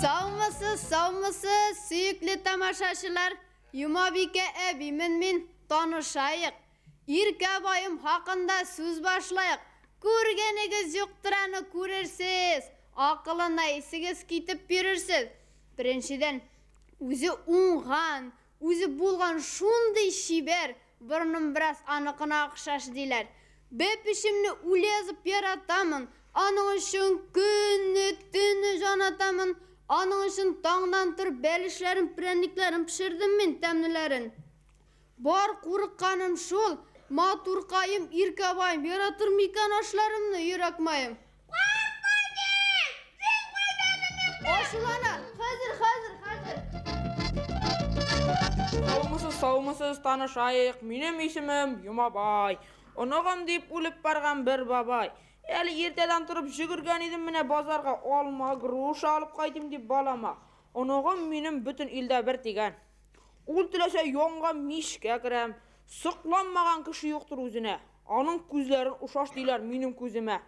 Саумысыз, саумысыз, сөйөклө тамашачылар. Йомабикә әбимен мин, танышайык. Иркәбаем хакында сүз башлайык. Күргәнегез юктыр аны, күрерсез. Акылына исегез китеп йөрерсез. Беренчедән, үзе уңган, үзе булган шундый чибәр, борыным бераз аныкына охшаш диләр. Бәпечемне үлә язып яратамын, аның өчен көнне, төнне җан атамын. Аның өчен таңнан торып бәлешләрен, прәнникләрен пешердем мин, тәмлеләрен. Бар курыкканым шул, матуркаем, иркәбаем, яратыр микән ашларымны, йөрәк маем? Ачулана, хәзер, хәзер, хәзер. Саумысыз, саумысыз, танышайык. Минем исемем Йомабай. Оныгым дип үлеп барган бер бабай. Әле иртәдән торып йөгергән идем менә базарга, алма, груша алып кайтыйм дип балама. Оныгым минем бөтен илдә бер дигән. Ул теләсә янган мичкә керәм. Сокланмаган кеше юктыр үзенә. Аның күзләрен ошаш диләр минем күземә.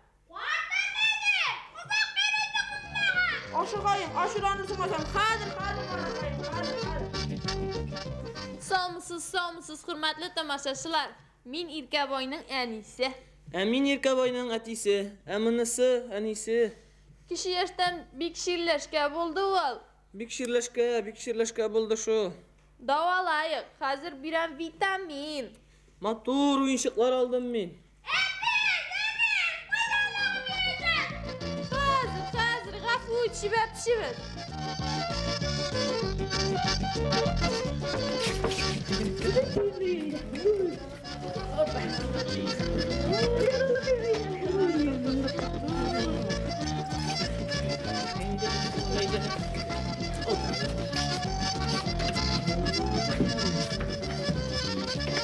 Ашыгайым, ачуланырсың алсам. Хәзер, хәзер, балакаем, хәзер, хәзер. Саумысыз, саумысыз, хөрмәтле тамашачылар. Мин Иркәбайның әнисе. Ә мин Иркәбайның әтисе, ә монысы әнисе. Кече яшьтән бик чирләшкә булды ул. Бик чирләшкә, бик чирләшкә булды шул. Давалайык, хәзер бирәм витамин. Матур уенчыклар алдым мин. Хәзер, хәзер, гафу ит, чибәр пешебез.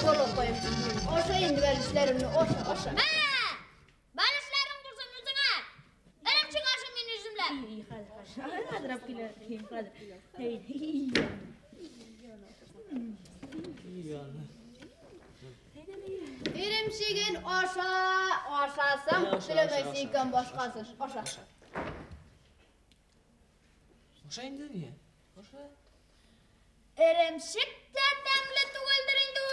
Балакаем, аша инде бәлешләремне, аша, аша. Мә! Бәлешләрең булсын үзеңә. Эремчек ашым мин үземләп. Хәзер алып килә, хәзер. Эремчеген аша, ашасаң, теләмәсең икән башкасын, аша. Аша инде ни? Аша. Эремчек тә тәмле түгелдер инде ул.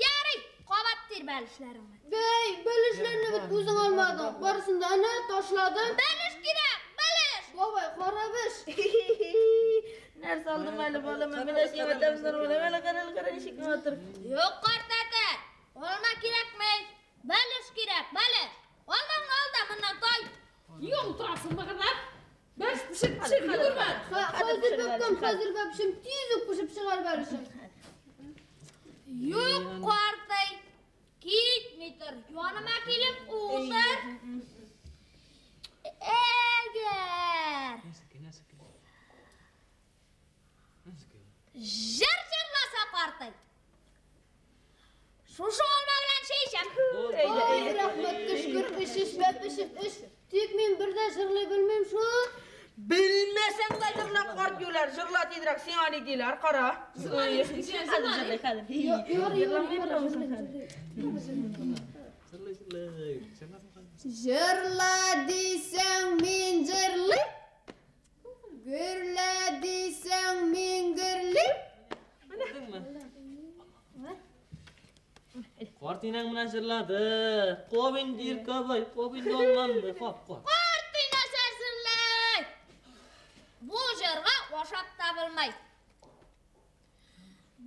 Ярый, кабат тир бәлешләреңне. Бәй, бәлешләрне бит үзең алмадың. Барысын да әнә ташладың. Бәлеш кирәк, бәлеш. Бабай, кара беш. Нәрсә алдым әле балама? Менә сиңа тәмле менә әле кара, кара ничек матур. Юк, картәтә. Алма кирәкми. Бәлеш кирәк, бәлеш. Алмаңны ал да моннан тай. Нигә утырасың мыгырдап? Бәлеш пешер, пешер, йөгермә. Хәзер бәбкәм, хәзер бәбшем, тиз үк пешеп чыгар бәлешем. Юк, картай. Китми тор, яныма килеп утыр. Әгәр җыр җырласа картай. Шушы алма белән чәй эчәм. Ай, рәхмәт төшкер, эш эш, бәбешем, эш. Тик мин бер дә җырлый белмим шул. Белмәсәң дә җырла, карт юләр, җырла тизрәк, сиңа ни диләр, кара. Хәзер җырлый, хәзер. Җырла дисәң мин җырлыйм, гөрлә дисәң мин гөрлим. Карт инәң менә җырлады. Кап инде Иркәбай, кап инде алмамны, кап, кап. Карт инәсә җырлый. Бу җырга ашап та булмый.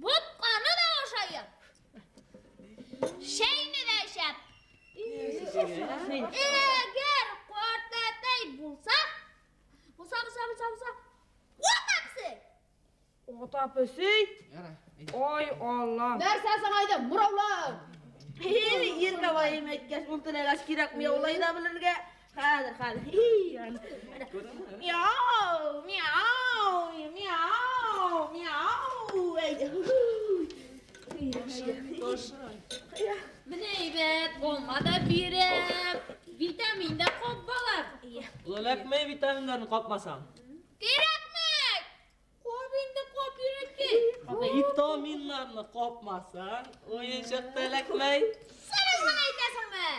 Ботканы да ашайым. Чәйне дә эчәм. Әгәр картәтәй булса, булса, булса, булса, булса, ата песи. Ата песи? Ай, Аллам. Нәрсә соң әйдә, мораулар. Иркәбаем әйткәч, ул теләгәч кирәк мияулай да белергә. Хәзер, хәзер. Мияу, мияу, мияу, мияу. Әйдә. Менә әйбәт, алма да бирәм. Витамин дә кап балам. Ул эләкмәй витаминнарны капмасаң. Кирәкми. Кап инде, кап йөрәккәй. Витаминнарны капмасаң, уенчык та эләкмәй. Син үзең әйтәсеңме?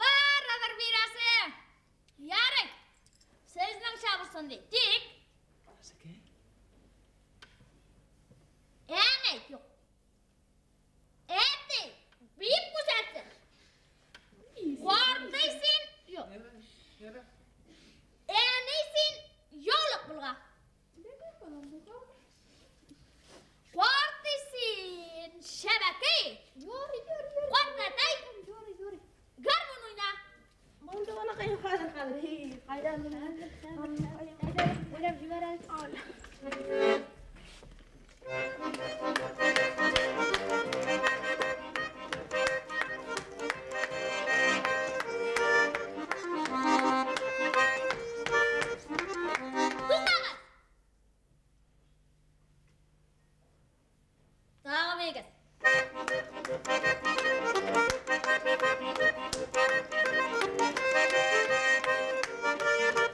Барыбер бирәсе. Сезнеңчә булсын ди. Тик. Әни, юк. Әти, бик күзәтсен. Картый син, юк. Әни син, яулык булга. Картый син, шәбәкәй. Картатай, гармун уйна. Булды балакаем, хәзер, хәзер. Кайдан? Уйлап җибәр әле. Туктагыз! Тагы бигез.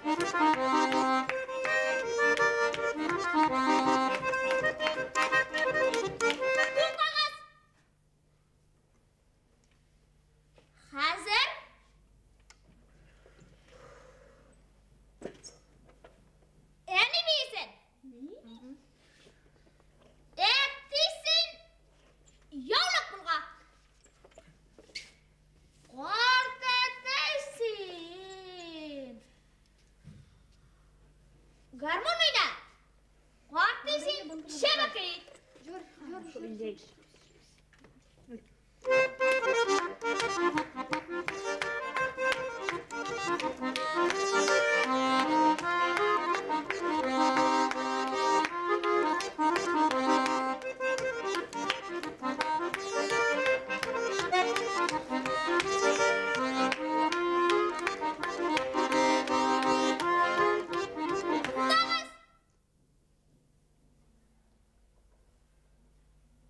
Туктагыз! Хәзер әни бийсен. Әти син яулык булга. Картәтәй син. Гармун уйна. Картый син шәбәкәй. Туктагыз!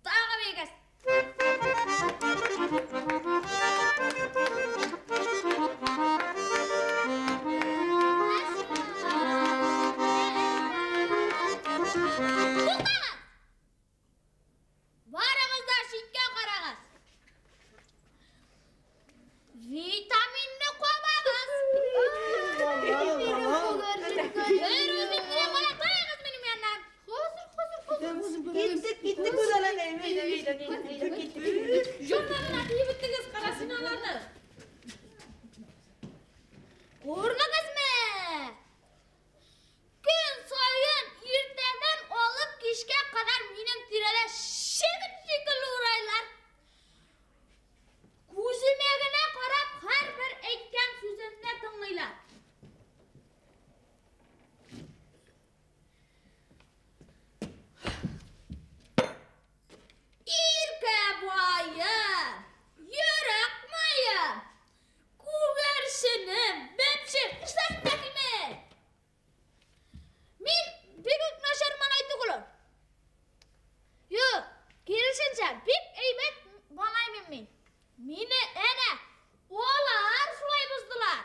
Тагы бигез. Туктагыз! Барыгыз да читкә карагыз. Витаминны кабагыз. Бер үзем генә каратыгыз минем яннан. Киттек, киттек балакаем. Әйдә, әйдә, әйдә, киттек. Журналына киеп беттегез, кара син аларны. Күрдегезме? Көн саен иртәдән алып кичкә кадәр минем тирәдә чебен шикелле урайлар. Күземә генә карап, һәрбер әйткән сүземне тыңлыйлар. Иркә баем, йөрәк маем, күгәрченем, бәпчем, эшләсен дә килми. Мин бик үк начар малай түгел ул. Юк, киресенчә, бик әйбәт малаймын мин. Мине әнә алар шулай боздылар.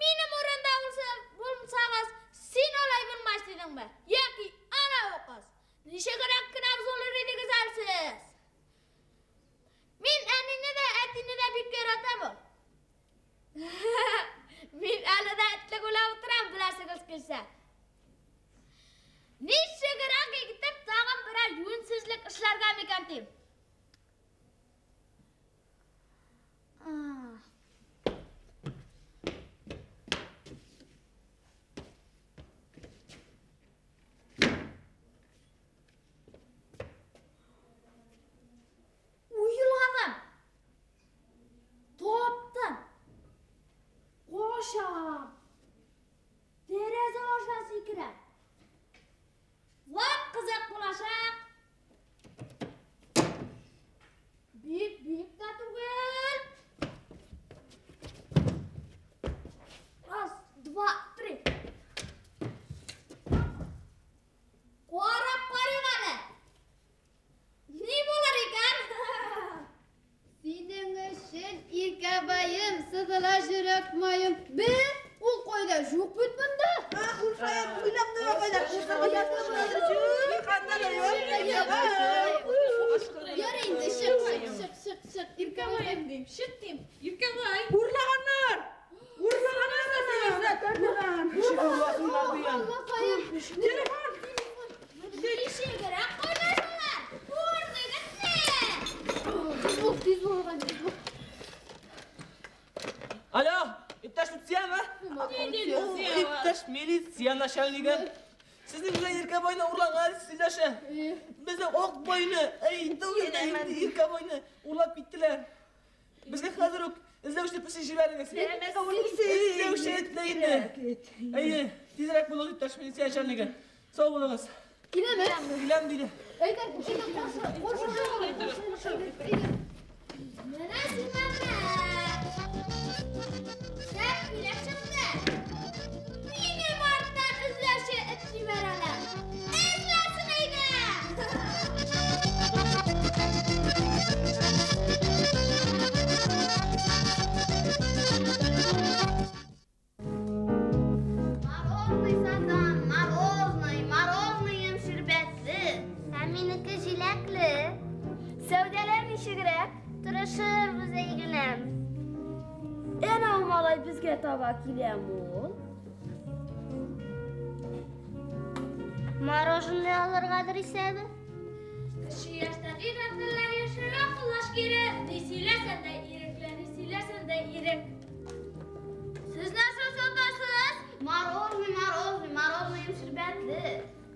Минем урында булса, булсагыз, син алай булмас дидеңме? Яки ана у кыз. Ничегрәк кенә бозылыр идегез әле сез? Мин әнине дә, әтине дә бик яратам ул. Мин әле дә этлек уйлап утырам, беләсегез килсә. Ничегрәк итеп тагын берәр юньсезлек эшләргә микән дим. Уйладым. Таптым. Качам. Тәрәзә аша сикерәм. Вак кызык булачак. Бик бик тә түгел. Раз, два, три. Карап карыйк әле. Ни булыр икән? Синең өчен Иркәбаем, сызыла йөрәк маем. Бе, ул кайда? Юк бит монда. Ул шаян уйлап тора кайда. Ярый инде, чык, чык, чык, чык, чык. Иркәбаем дим, чык дим. Иркәбай. Урлаганнар! Урлаганнар да сине! Иптәш милиция начальнигы. Сезнең белән Иркәбайны урланган сөйләшә. Безнең Акбайны, әй, түгел дә инде Иркәбайны урлап киттеләр. Безгә хәзер үк эзләүче песи җибәрегез. Эзләүче этне инде. Әйе, тизрәк булыгыз, иптәш милиция начальнигы. Сау булыгыз. Киләме? Киләм диде. Әйдә, каршы, каршы. Менә сиңа менә. Шәп килеп чыкты. Минем арттан эзләүче эт җибәрәләр. Эзләсен әйдә! Морозный сатам, морозный, морозныем ширбәтле. Ә минеке җиләкле. Сәүдәләр ничегрәк? Тырышырбыз әйгенәм. Әнә ул малай безгә таба киләме ул? Мороженое алыргадыр исәбе. Кеше яшьтән өйрәтәләр, яшәргә куллаш кирәк. Ни сөйләсәң дә ирекле, ни сөйләсәң дә ирек. Сез нәрсә сатасыз? Морозный, морозный, морозныем ширбәтле.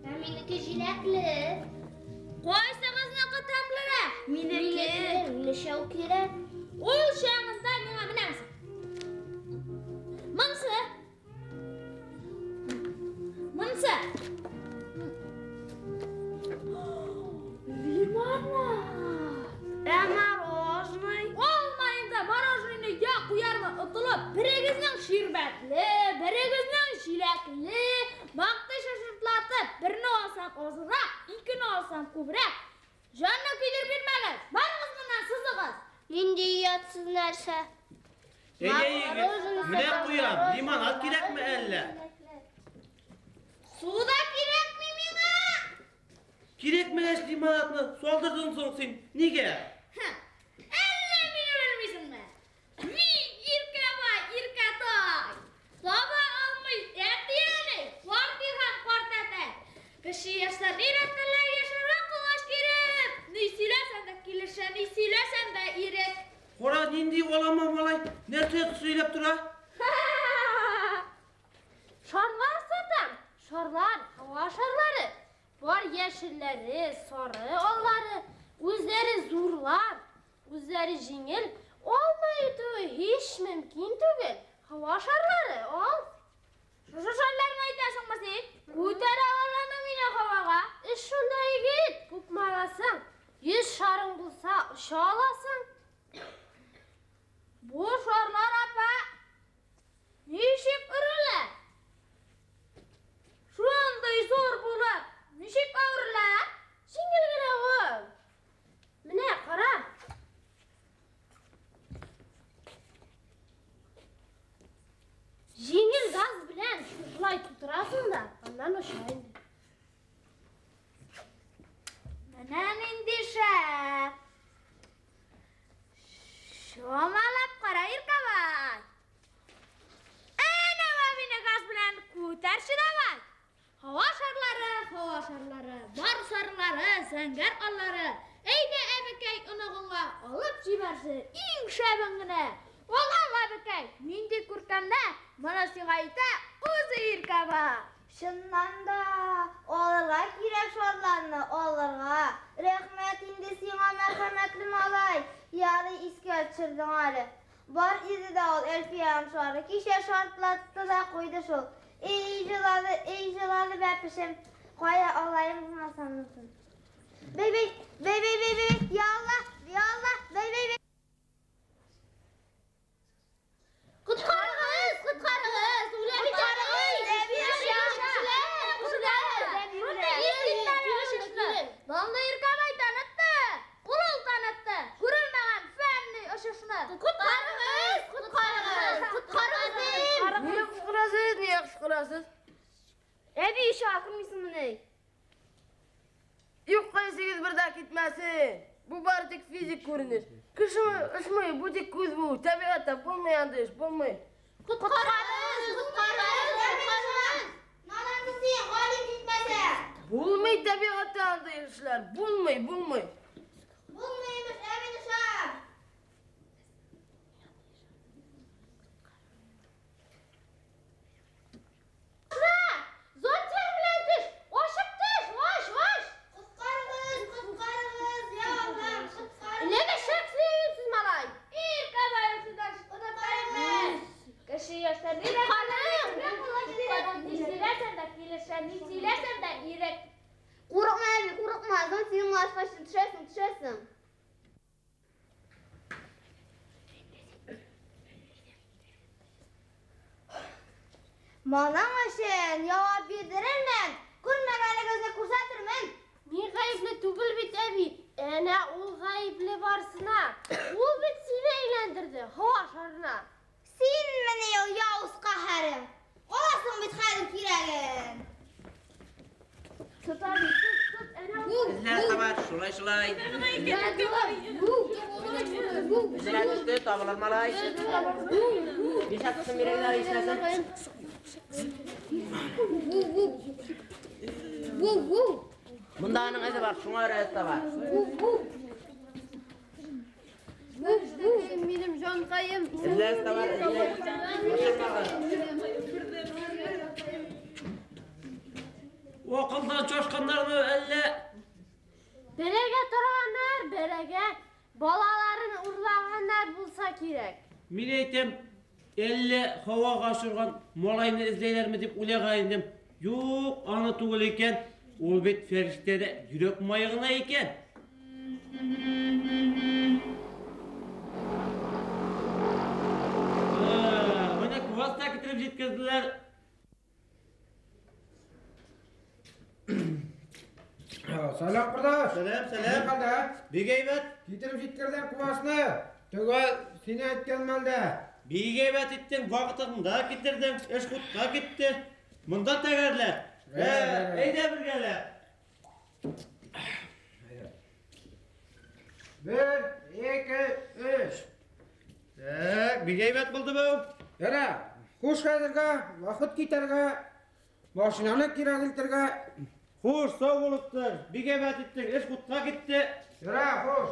Ә минеке җиләкле. Кайсыгызныкы тәмлерәк? Минеке. Үлчәү кирәк. Ул чагында миңа менәсең. Монсы. Монсы. Лимонад. Ә мороженое? Алма инде мороженое я куярмын отылып. Берегезнең ширбәтле, берегезнең җиләкле. Мактый шашыртлатып, берне алсам азрак, икене алсам күбрәк. Җанны көйдереп бирмәгез. Барыгыз моннан сызыгыз. Нинди оятсыз нәрсә? Әйдә, егет, менә куям, лимонад кирәкме әллә? Су да кирәкми миңа. Кирәкмәгәч лимонадны салдырдың соң син. Нигә? Әллә мине белмисеңме? Мин Иркәбай, Иркәтай. Таба алмый әти-әни, карт һәм картәтәй. Кеше яшьтән өйрәтәләр, яшәргә куллаш кирәк. Ни сөйләсәң дә килешә, ни сөйләсәң дә ирек. Кара, нинди алама малай, нәрсә сөйләп тора? Шарлар сатам. Шарлар, һава шарлары. Бар яшелләре, сары аллары, үзләре зурлар, үзләре җиңел. Алма итүе һич мөмкин түгел. Һава шарлары, ал. Шушы шарларны әйтәсеңме син? Күтәрә аламы мине һавага? Эш шунда, егет, күпме аласың? 100 шарың булса, оча аласың. Бу шарлар, апа, ничек өрелә? Шундый зур булып, ничек авырыла? Җиңел генә ул. Менә, кара. Җиңел газ белән шушылай тутырасың да, аннан оча инде. Менә нинди шәп. Чамалап кара, Иркәбай. Әнә мине газ белән күтәрче давай. Һава шарлары, һава шарлары, бар сарылары, зәңгәр аллары. Әйдә, әбекәй, оныгыңа алып җибәрсе, иң шәбен генә. Ал, ал, әбекәй, нинди күркәмнәр, моны сиңа әйтә үзе Иркәбай. Чыннан да, алырга кирәк шарларны, алырга. Рәхмәт инде сиңа, мәрхәмәтле малай. Ярый искә төшердең әле. Бар иде дә ул Әлфиянең шары. Кичә шартлатты да куйды шул. Эй, җылады, эй, җылады бәпешем. Кая алайым булмасамнысын. Бей, бей, бей, бей, бей, бей, я Алла, я Алла, бей, бей, бей. Коткарыгыз, коткарыгыз, үлә бит Данлы Иркәбай танытты, Курул танытты, күрелмәгән фәнни очышны. Коткарыгыз, коткарыгыз, коткарыгыз. Ни кычкырасыз, ни кычкырасыз? Әби, ишә күрмисеңмени? Юк, кайсыгыз бер дә китмәсен. Бу бары тик физик күренеш. Кеше очмый, бу тик күз бу. Табигатьтә булмый андый эш, булмый. Коткарыгыз, коткарыгыз, коткарыгыз. Надансың син, галим җитмәсә. Булмый табигатьтә андый эшләр, булмый, булмый. Булмый имеш, әби ышан. Моның өсөн яуап бирҙерермен, күрмәгәнегеҙҙе күрһәтермен. Мин ғәйепле түгел бит, әбей. Әнә ул ғәйепле барсына. Ул бит һине әйләндерҙе һауа шарына. Һинме ни ул яуыз ҡәһәрем? Аласың бит хәҙер кирәген. Тот, әбей, тот, тот, әнә ул. Эҙләр табар, шулай, шулай. Эҙләр төштө, табылыр малай. Биш атысын бирегеҙ, ишнәсен. Бында аның эҙе бар, шуңа күрә эҙ таба. Минем жанҡайым. Эҙләр табар, эҙләр. Аҡылдан шашҡандармы әллә? Бәрәгә торғандар, бәрәгә. Балаларын урлағандар булса кәрәк. Мин әйтәм, әллә һауаға осорған малайны эҙләйҙәрме тип уйлаған инем. Юҡ, аны түгел икән. Ул бит фәрештәдә йөрәк майы ғына икән. Бына квас та китереп еткерҙеләр. Сәләм, ҡорҙаш. Сәләм, сәләм. Ҡалда. Бик һәйбәт. Китереп еткерҙем квасны. Төгәл һин әйткән мәлдә. Бик һәйбәт иттең, ваҡытында китерҙең, эш хутҡа китте. Бында тәгәрләр. Әйҙә бергәләп. 1, 2, 3. Так, бик һәйбәт булды был. Яра, хуш хәҙергә, ваҡыт китергә, машинаны кирәк илтергә. Хуш, сау булып тор. Бик һәйбәт иттең, эш хутҡа китте. Яра, хуш.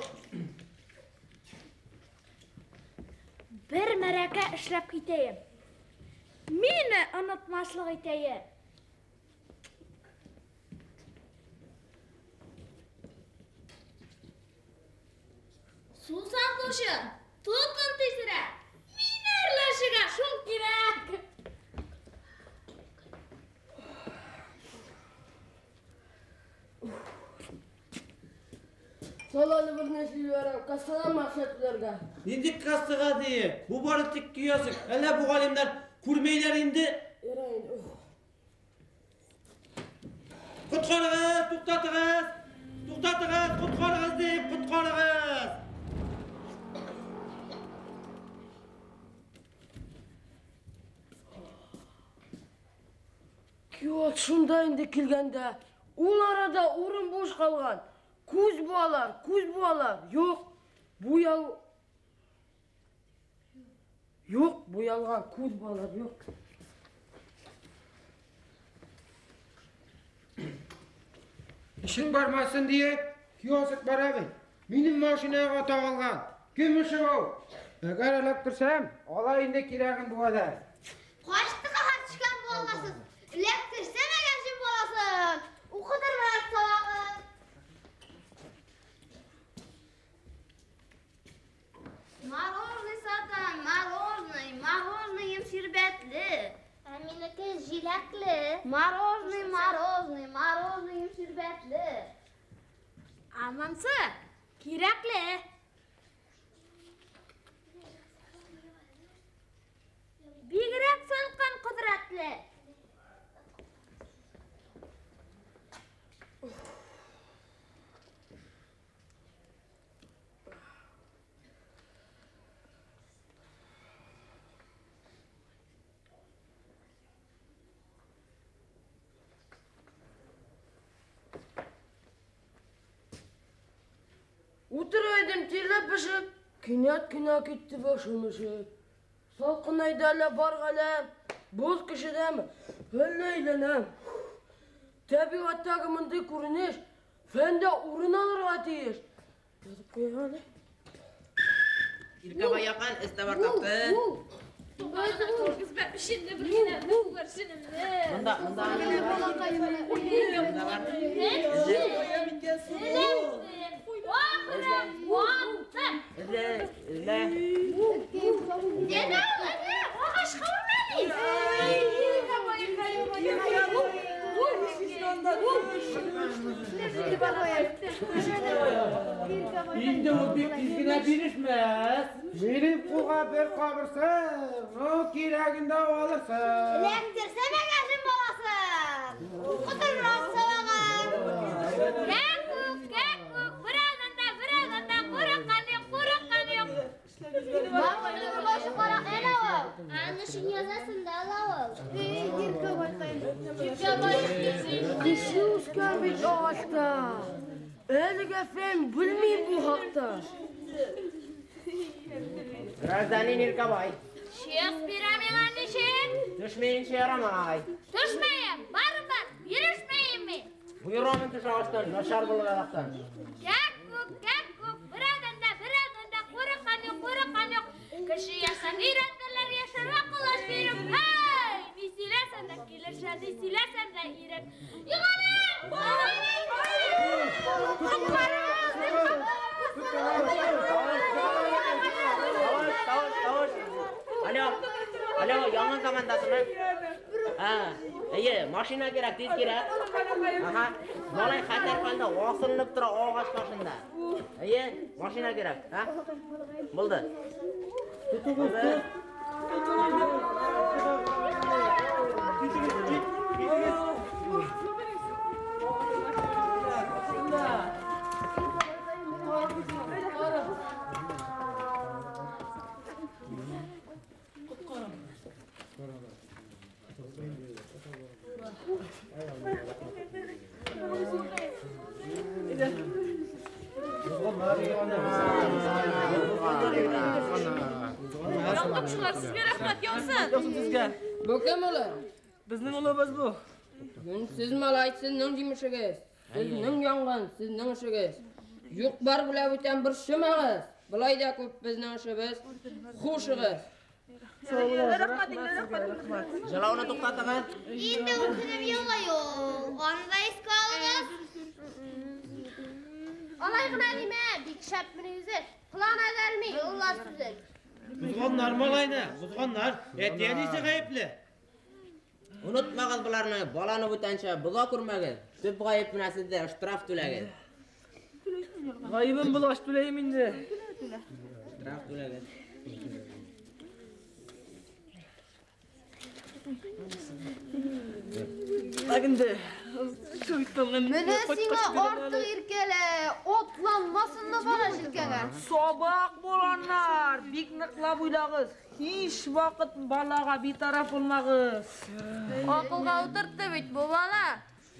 Бер мәрәкә эшләп китәйем. Мине онотмаҫлыҡ итәйем. Су сатыусы, тотон тиҙерәк. Мине әрләшергә шул кәрәк. Саланы бер нәрсә ебәрәм, кассадан маҡсат түләргә. Ниндәй кассаға тейе? Бу бары тик киоск. Әллә бу ғалимдар күрмәйләр инде. Ярай инде. Ҡотҡарығыҙ, туҡтатығыҙ. Туҡтатығыҙ, ҡотҡарығыҙ тип, ҡотҡарығыҙ. Киоск шунда инде килгәндә, ул арада урын буш ҡалған. Күҙ буалар, күҙ буалар. Юҡ, буял. Юҡ, буялған күҙ буалар, юҡ. Ишең бармасын тиеп, киоск бара бит. Минең машинаға тағылған. Кем эше был? Әгәр эләктерсәм, ала инде кирәген буғада. Ҡашты ҡаһар төшкән буласыз. Эләктерсәм әгәр һин буласың. Уҡытырмын сабағын. Мороженое сатам, мороженое, мороженое ширбәтле. Ә минеке жиләкле. Мороженое, мороженое, мороженое ширбәтле. Амансы, кирәкле. Бигерәк салҡын ҡөҙрәтле. Утыра идем тирләп пешеп, кинәт кенә китте башым өшеп. Салҡынайҙы әллә бар ғаләм, боҙ кешедәме, әллә әйләнәм. Тәбиғәттәге бындай күренеш фәндә урын алырға тейеш. Яҙып ҡуйығыҙ әле. Иркә бай яҡын, эс тә бар тапты. Бында, бында. Бында бар. Эҙлә, эҙлә. Әнә ул, әнә, ағас ҡабырманы. Инде ул бик тиҙ генә бирешмәҫ. Минең ҡулға бер ҡабырһын, ну кирәген дә алырһың. Эләктерсә мәгәшен баласын. Ҡотормаҫ сабағын. Кәкүк, кәкүк, берәүҙән дә, берәүҙән дә ҡурҡҡан юҡ, ҡурҡҡан юҡ. Башының башы ҡара әнә ул. Анышын язасын да ала ул. Кеше үҫкән бит ағаста. Әлегә фән белмәй был хаҡта. Гражданин Иркәбай. Шех бирә миңа ничек? Төшмәйенсә ярамай. Төшмәйем, барыбер бирешмәйем мин. Бойорамын төш ағастан, насар булыр аҙаҡтан. Кәкүк, кәкүк, берәүҙән дә, берәүҙән дә ҡурҡҡан юҡ, ҡурҡҡан юҡ. Кеше яшән өйрәтәләр, йәшәргә ҡолас биреп. Һәй, ни һөйләсәм дә килешә, ни һөйләсәм дә ирек. Юғалым! Тауыш, тауыш. Алло, алло, яңын командасымы? Ha, эйе, машина кәрәк, тиҙ кәрәк. Аһа, малай хәтәр хәлдә аҫылынып тора ағас башында. Эйе, машина кәрәк, һа? Булды. Булды. Яңғыпшылар, һеҙгә рәхмәт яусын. Яусын һеҙгә. Был кем улы? Беҙҙең улыбыҙ был. Йүнһеҙ малай, һеҙҙең емешегеҙ. Һеҙҙең янған, һеҙҙең эшегеҙ. Юҡ бар белә бүтән борсомағыҙ. Былай ҙа күп беҙҙең эшебеҙ. Хушығыҙ. Рәхмәт инде, рәхмәт. Жылауны туҡтатығыҙ. Инде үкенеп елай ул. Аны да иҫкә алығыҙ. Алай ғына нимә, бик шәп менә үҙе. Ҡолағына ҙа элмәй, ололар һүҙен. Боҙғандар малайны, боҙғандар. Әти-әниһе ғәйепле. Онотмағыҙ быларны, баланы бүтәнсә боҙа күрмәгеҙ. Төп ғәйеп менән һеҙҙә штраф түләгеҙ. Ғәйебем булғас түләйем инде. Штраф түләгеҙ. Так инде. Менә сиңа артыҡ иркәлә, атланмасын да бала җилкәңә. Сабаҡ буланнар, бик ныҡлап уйлағыҙ. Һис ваҡыт балаға битараф булмағыҙ. Аҡылға ултыртты бит был бала.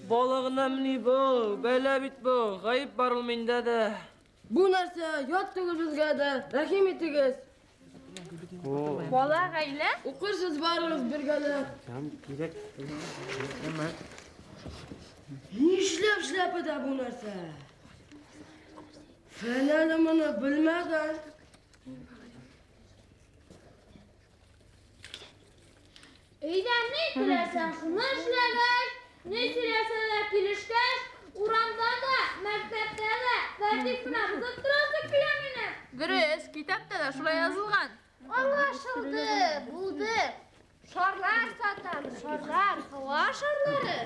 Бала ғынамы ни был, бәлә бит был, ғәйеп бар ул миндә дә. Бу нәрсә ят түгел беҙгә дә, рәхим итегеҙ. Бала ғаилә? Уҡырһыҙ барығыҙ бергәләп. Кирәк. Нишләп шляпада бу нәрсә? Фән әле моны белмәгән. Өйҙә ни теләсәң шуны эшләгәс, ни теләсә лә килешкәс, урамда да, мәктәптә лә тәртип менән боҙоп торасы килә минең. Дөрөҫ, китапта ла шулай яҙылған. Аңлашылды, булды. Шарлар сатам, шарлар, һауа шарлары.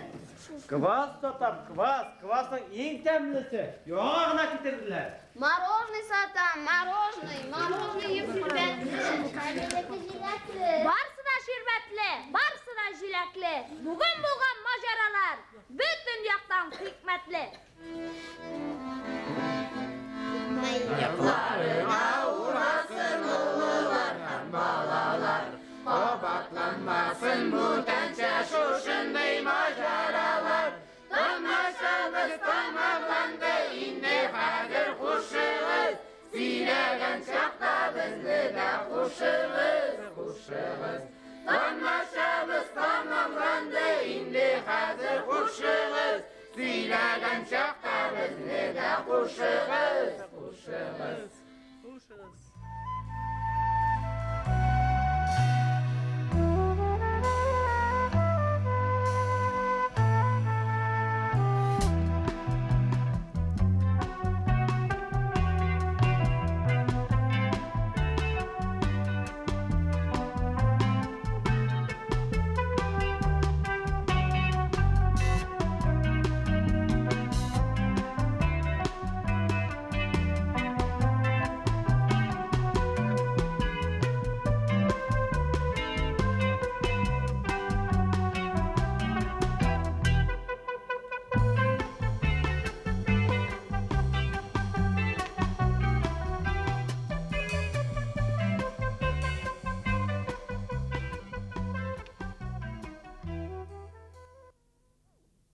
Квас сатам, квас, квасның иң тәмлесе. Яңа ғына китерҙеләр. Мороженое сатам, мороженое, мороженое ширбәтле, камилдеке жиләкле. Барысы да ширбәтле, барысы да жиләкле. Бөгөн булған мажаралар бөтөн яҡтан хикмәтле. Мыйыҡларыңа урасын ололар һәм балалар. Ҡабатланмаһын бүтәнсә шушындай мажаралар. Тамашабыҙ тамамланды, инде хәҙер хушығыҙ. Һөйләгән саҡта беҙҙе лә хушығыҙ, хушығыҙ. Тамашабыҙ тамамланды, инде хәҙер хушығыҙ. Һөйләгән саҡта беҙҙе лә хушығыҙ, хушығыҙ. Хушығыҙ.